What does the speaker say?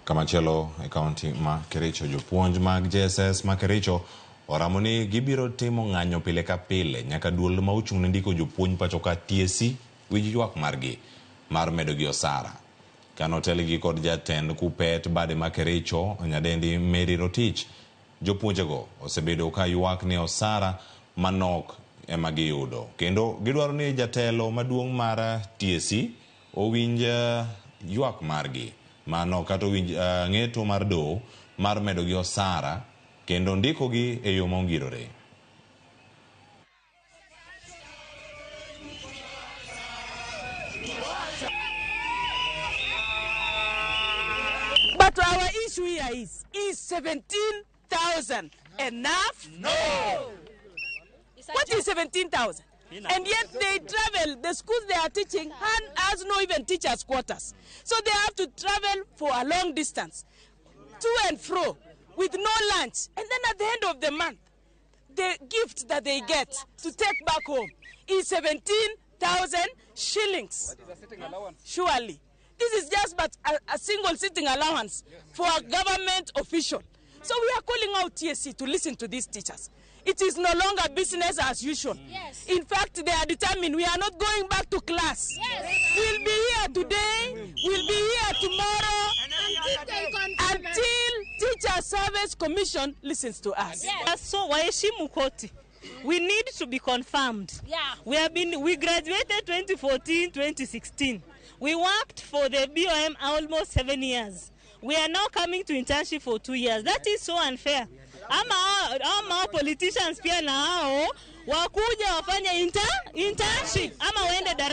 Kamachielo e kaunti ma Kericho, jopuonj mag JSS ma Kericho oramo ni gibiro timo ng'anyo pile ka pile nyaka duol ma ochung' ne ndiko jopuonj pacho ka TSC winj ywak margi mar medogi osara. Kanotelgi kod jatend KUPPET bade ma Kericho, nyadendi Mary Rotich, jopuonjego osebedo ka ywak ni osara manok ema giyudo. Kendo gidwaro ni jatelo maduong' mar TSC owinj ywak margi mano kata owinj ng'eto mar doho mar medogi osara kendo ndikogi e yo mongirore. But our issue here is 17,000 enough? No! What is 17,000? And yet they travel, the schools they are teaching has no even teachers' quarters. So they have to travel for a long distance, to and fro, with no lunch. And then at the end of the month, the gift that they get to take back home is 17,000 shillings. Surely. This is just but a single sitting allowance for a government official. So we are calling out TSC to listen to these teachers. It is no longer business as usual. Yes. In fact, they are determined. We are not going back to class. Yes. We'll be here today. We'll be here tomorrow. Until Teacher Service Commission listens to us. Yes. So waheshimu koti. We need to be confirmed. Yeah. We graduated 2014, 2016. We worked for the BOM almost 7 years. We are now coming to internship for 2 years. That is so unfair. Ama politicians pia na hao wakuja wafanye internship ama waende